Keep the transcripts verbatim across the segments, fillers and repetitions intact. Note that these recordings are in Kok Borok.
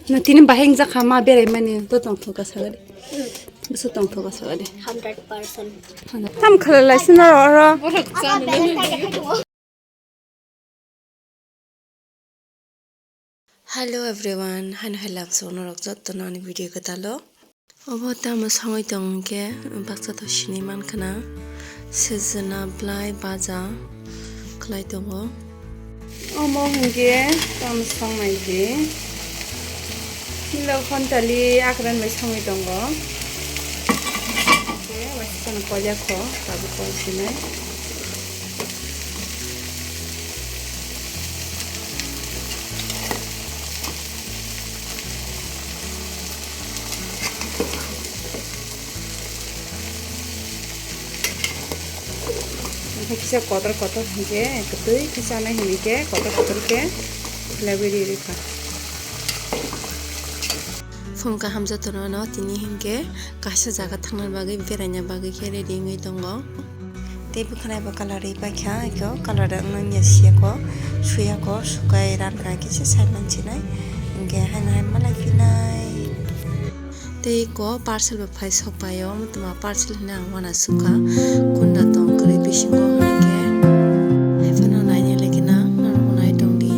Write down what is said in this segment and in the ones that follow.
Na tini bahai wngjakha ma berai mani, bo tongthok ka sagadi. Bwswk tongthok ka sagadi. Hundred percent. Tam khalai lai sino oro. Hello everyone, haino hai lamsok norok jotono ani video kwtalo. Obo tamo songwi tong hwnkhe baksa to sini mankha na, sejna, bwlai, baja khlai tongo. Omo hwnkhe tamo songnai di. Milo khontali akran bai songwi tongo. Hwnkhe waisa kono kolya kho, tabuk kol sinai. Omo kisa kotor kotor hinkhe, kwtwi khe chanai hinkhe kotor kotor khe khlaiwi ri rikha. Phung kaham jotono no tini hinkhe kaisa jaga thangna bagwi beraina bagwi khe ready wngwi tongo. Tei bwkhwnai bo colour ri paikha, eko colour wngya siyako, suyako, sukai rankha kisa saiman sinai, hinkhe haino hai malai phinai. Tei eko parcel bo phai sokpaio, tuma parcel hinwi ang uanasukha, kunda tong kwrwi bisingo hinkhe, haiphano naina lekhe na norokbo nai tongdi.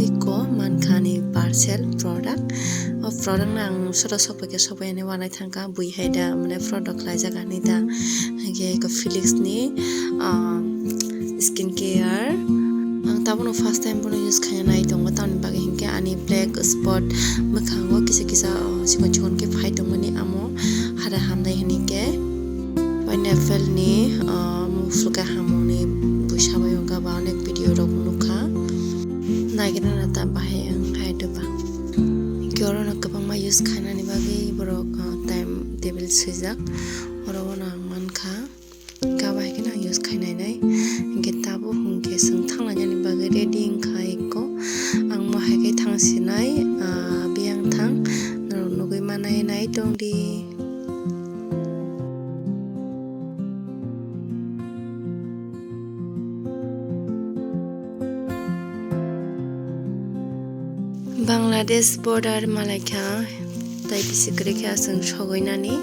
Eko mankha ani parcel product. O product no ang soro sokphaikhe sokphaiyani uanaithangkha, bui hai da mane product khlaijak ani da. Hingkhe eko Felix ni, ah, skin care. Ang tabukno first time bono use khaina nai tongo, tamoni bagwi hinkhe ani black spot mwkhango kisa kisa, ah, chikon chikon khe phai tongmani amo hada hamnai hinkhe. Pineapple ni, ah, mung phulka hamoni buisa bai wngkha ba onek video rok nukha. Naigina na ta bahai wng hai doba. Hinkhe oro no kwbangma use khainani bagwi borok, ah, time table swijak. Oro o no ang mankha. Kha bai khe no ang use khainai nai. Hinkhe tabuk hinkhe chwng thanglainani bagwi ready wngkha eko. Ang mo hai khe thang sinai, ah, biyang thang norok nugwi manai nai tong di. Bangladesh border malaikha, tai bisi kwrwi khe aswk sogwi nani.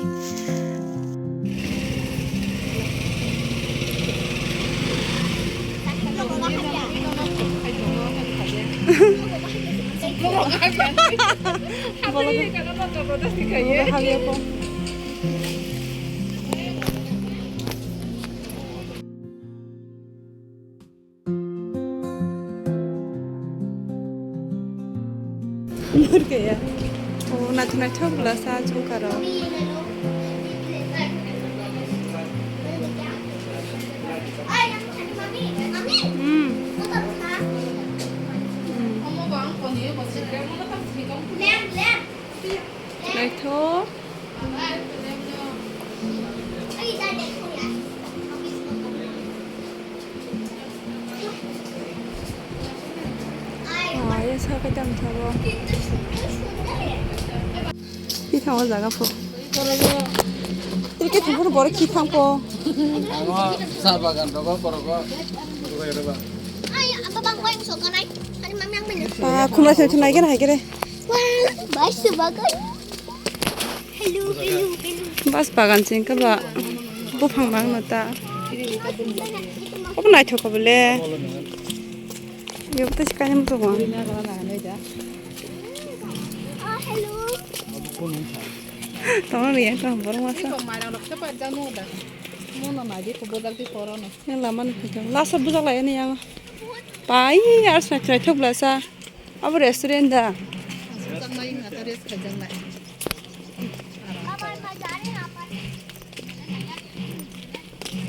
Nurkaya. Oh, naithok naithok bwlasa chungkaro. Hmm. Hmm. Naithok. Ah, ya sa ka dam thabo. Ki thango jaga pho. Tiri ke thangbo bor ki thang pho. Amo sa bagan rogo korogo. Rogo rogo. Ah, khumla thai thunai gana hai gere. Wah, bai se bagan. Hello, hello, hello. Bas bagan se wngkha ba buphang mang no ta. Obo naithok kha bole. Yobo ta sikani muchungo. Ah, hello. Tono riya ka borok masa. Iko mara rok se pa janu da. Mono na di ko bodak di koro no. Yang lama ni kujang. Lasa bujak lai ni yang. Pai ar sa chai thok blasa. Abo restaurant da. Aswk jaknai wngkha ta rest khaijaknai. Abo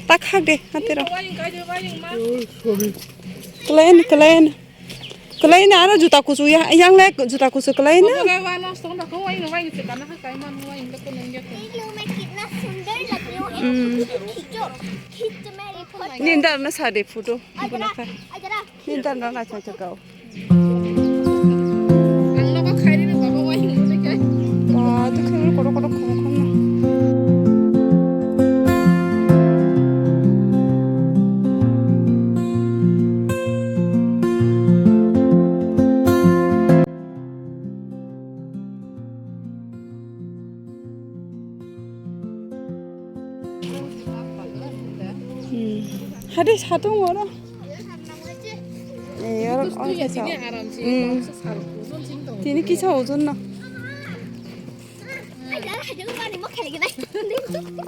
Tak hak de, hati rok. Kelain, kelain. Kelain aro juta kusu ya, yang le juta kusu kelain. Hmm. Nindar na sa de photo. Nindar na sa de. Ang loko khairino baba wai hinwi kai. Ba, dukhe oro kotor kotor khong khong no. Hmm. Hade satung oro. Eh, oro, oro kisa. Hmm. Tini kisa ojon no.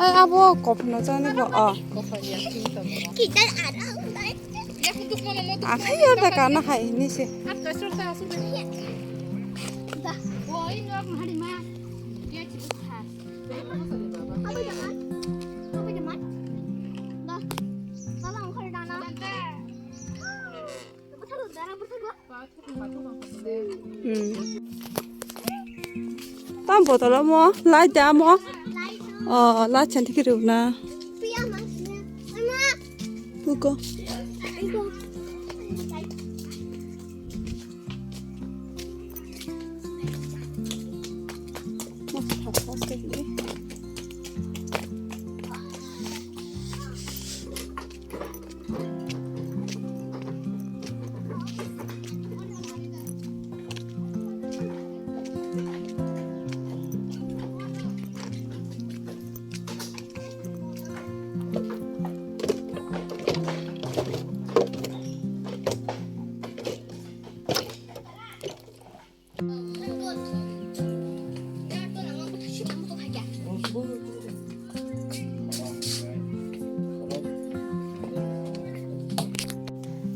Ai, abo kophno jani bo, ah. Akhai ya da kana hai ni se. Hmm. Tam botol mo, light da mo. Oh, light chanti kiri na. Buko. Mas pas pas kiri.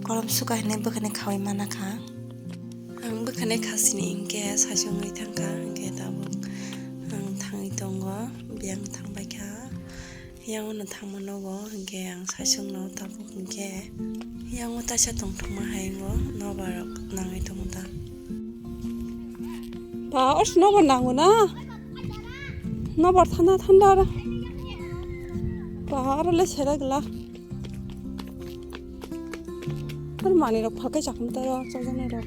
Kolom suka hinwi bwkhani khawi mana kha. Ang bwkhani khasini hinkhe saichungwi thangkha, hinkhe tabuk ang thangwi tongo, biyang thangbaikha. Yang uno thangma nogo, hinkhe ang saichung no tabuk hinkhe yang o taisa tongthokma hai o nobar rok nangwi tongo da. Ba, ors nobar nango na? Nobar thanda thanda aro. Ba, aro le sera gla. Aro mani rok phalkai chakmani taro chajani rok.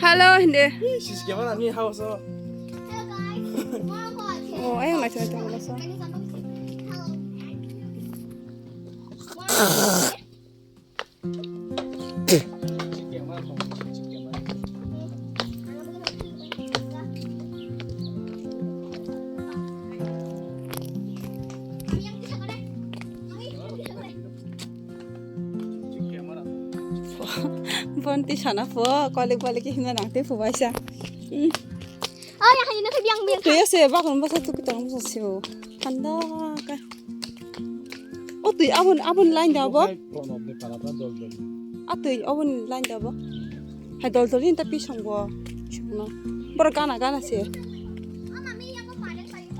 Hello, hindi. Sis, gimana nih house? Oh, ayang na chai tong sa. Bonti sana pho, kolik kolik himna nang te pho baisa. Hmm. Ay, ay, na biang biang. Tuya se bakon basa tuki tong basa sio. Handa ka. O twi abon, abon line da bo? Atwi abon line da bo? Hai dol dol ta pisong bo. Songno. Bor gana gana se.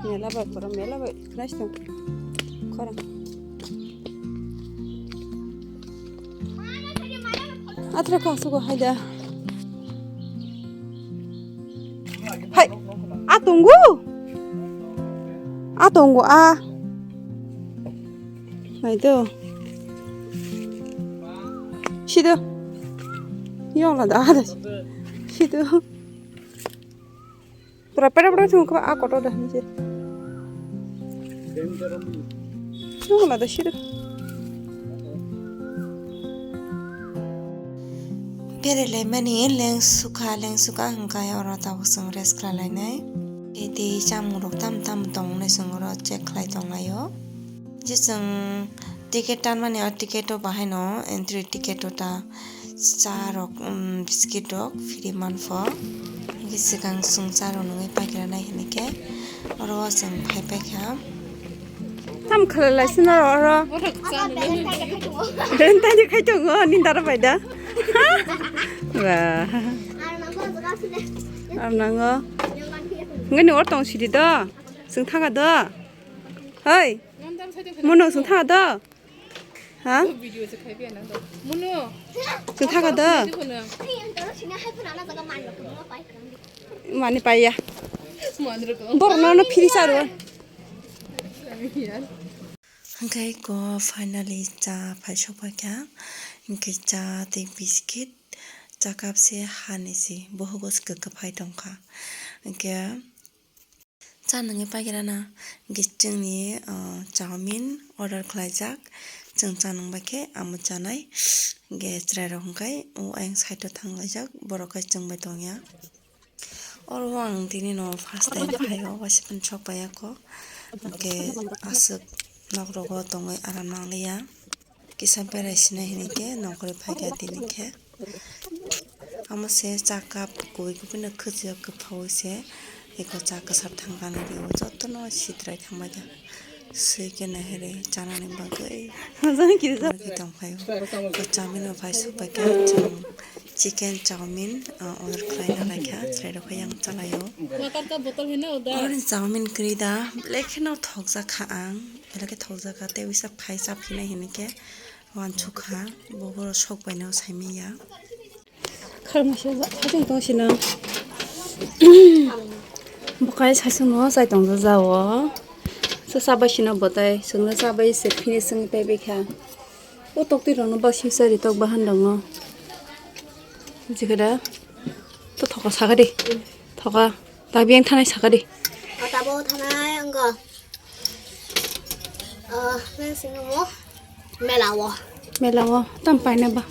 Mela bai, pura mela bai. Nice to. Khorang. Atra ka sugo hai da. Hai, a tongo? A tongo, a. Hai to. Sido. Yong la da, da. Sido. Pura pera pera thung ko a kotor da hinje. Yong la da sido. Berelaimani lengsukha, lengsukha hwnkhe oro tabuk chwng rest khlai lainai. Tei tei chamung rok tam tam tong nai chwng oro check khlai tong laio. Je chwng ticket tanmani o ticket o bahaino entry ticket o ta cha rok, um, biscuit rok free manpho. Hwnkhe swkang chwng cha rok nungwi paikha nai hinwi khe oro o chwng phai paikha. Tam khlai lai sino oro. Renta ni khai tongo, ni dara bai da. Ba. Ar nango. Ngani or tong sidi do. Sung thaga do. Hoi. Mono sung thaga do. Ha? Sung thaga do. Mani paiya. Borok no no phiri charo. Hwnkhe ko finally cha phai sokphaikha. Hwnkhe cha tei biscuit, cha cup se hani se bohogo se kwkhwphai tongkha. Hwnkhe cha nungwi paikha na, hwnkhe chwngni, ah, chowmin order khlaijak. Chwng cha nungbaikhe amo chanai. Hwnkhe chwrairok hwnkhe o ayang side o thanglaijak, borok khe chwngbai tongya. Oro ang tini no first time phaio, waisa phano sok paiya kho. Hwnkhe aswk nok rogo tongwi aram nangliya. Kisa berai sinai hinkhe nongkhorwi phaikha tini khe. Amo se cha cup kubui kubui no khwchwk kwphaui se eko cha kwchar thangkani rio jotono sitrai thangbaikha. Swi khe nahirwi chanani bagwi. Majang kisa. Tongphaio. Chowmin no phai sokbaikha chwng. Chicken chowmin, ah, order khlaina laikha, chwrairok khe yang chalaio. Water ka bottle hai na udhar. Oro chowmin kwrwi da, belai kheno thokjak kha ang, belai khe thokjak kha, tei uisa phai chaphinai hinkhe wansuk kha, bo borok sok baino saimanya. Kharmasa ja-, sajeng tong sina. Bukai sasungno chai tong jao. Sa sabai sina botai, sungno sabai se phini sung tei bekha. O tok twi rokno bak sisa ri tok bahan rokno. Jikada. To thoka saka di. Thoka. Tabi yang thanai saka di. O tabo thanai anggo. Ah, nang sing mo. Mela wo. Mela wo. Tam paina ba.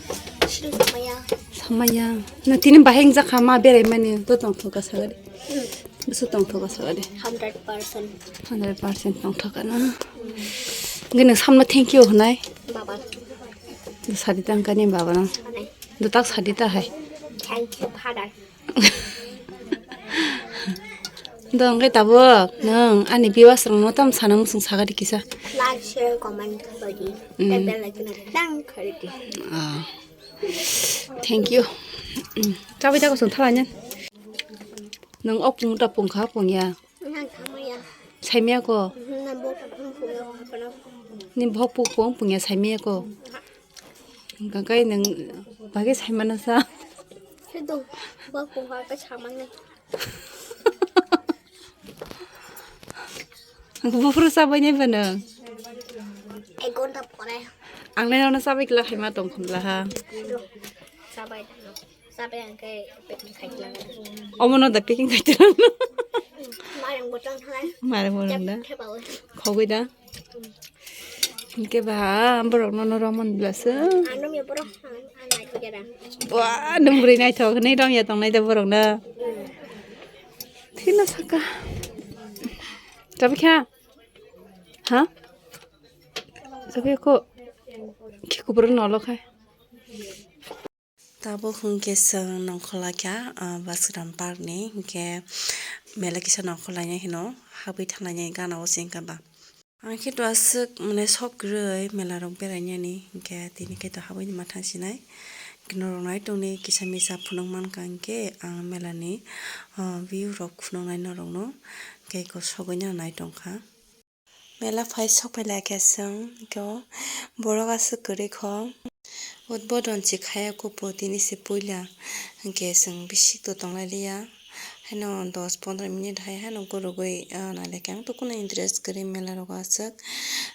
Siru samaya. Samaya. Na tini baheng jakha ma berai mani. To tong thoka saka di. Hmm. Busu tong thoka saka di. Hundred percent. Hundred percent tong thoka na. Gini samno thank you honai. Baba. Sadi tang kani baba na. Honai. Dotak sadi ta hai. Thank you, Father. Dong khe tabuk nwng ani viewers rokno tam sana muchung saka di kisa. Like, share, comment khaidi. Mm. Tei bell icon no dang khaidi. Ah. Thank you. Mm. Chabai ta kosong thalai nang. Nwng o pung ta pung kha pung ya. Nang thamaya. Saimaya ko. Mhm, nang bo ta pung pung ya ko hapana. Ni bok pung pung pung ya saimaya ko. Hwnkha khe nwng bagwi saimano sa. Khe dong, bok pung kha khe samani. Buphuru chabainai bo nwng. Ek ghonta pore. Ang nai nono chabai kla khaima tong khumla ha. Chabai, chabai ang khe packing khai kla. Omo no da packing khai kla. Marang botang thalai. Marang botang da. Thep, thep awe. Khogoi da. Hwnkhe ba borok nono romon bwlaswk. Ano mi borok, ano naithok ya da. Wa, nwng bwrwi naithok hinwi romya tongnai da borok no. Thina saka. Chabai kha? Ha? Chabai kho. Khi kubur nolo khai. Tabuk hwnkhe chwng nongkhorlaikha, ah, Basgram Park ni, hwnkhe mela kisa nongkhorlainai hino, habwi thanglainai gana o se wngkha ba. Ang khe to aswk mane sok kwrwi mela rok berainani, hwnkhe tini khe to habwi ma thang sinai. Norok nai tongni kisa misa phunuk mankha, hwnkhe ang mela ni, ah, view rok phunuknai norok no, hwnkhe kosogwi no nai tongkha. Mela phai sok phai laikha chwng, hwnkhe o borok aswk kwrwi kho. Udbodon se khaya kupo tini se puila, hwnkhe chwng bisi to tonglai liya. Haino dos pondro minute hai haino gurugwi, ah, nai laikha. Ang to kunu interest kwrwi mela rogo aswk.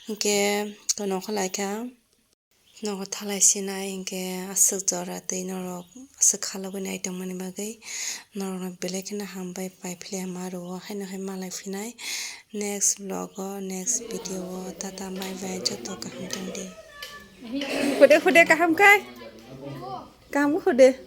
Hwnkhe to nongkhor laikha. Nogo thalai sinai hinkhe aswk jora twi norok aswk khalogwi nai tongmani bagwi norokno belai kheno hambai paiphilia ma rwo haino hai malai phinai next vlog o next video o tata bye bye joto kaham tongdi. Khude khude kaham khai kaham khude.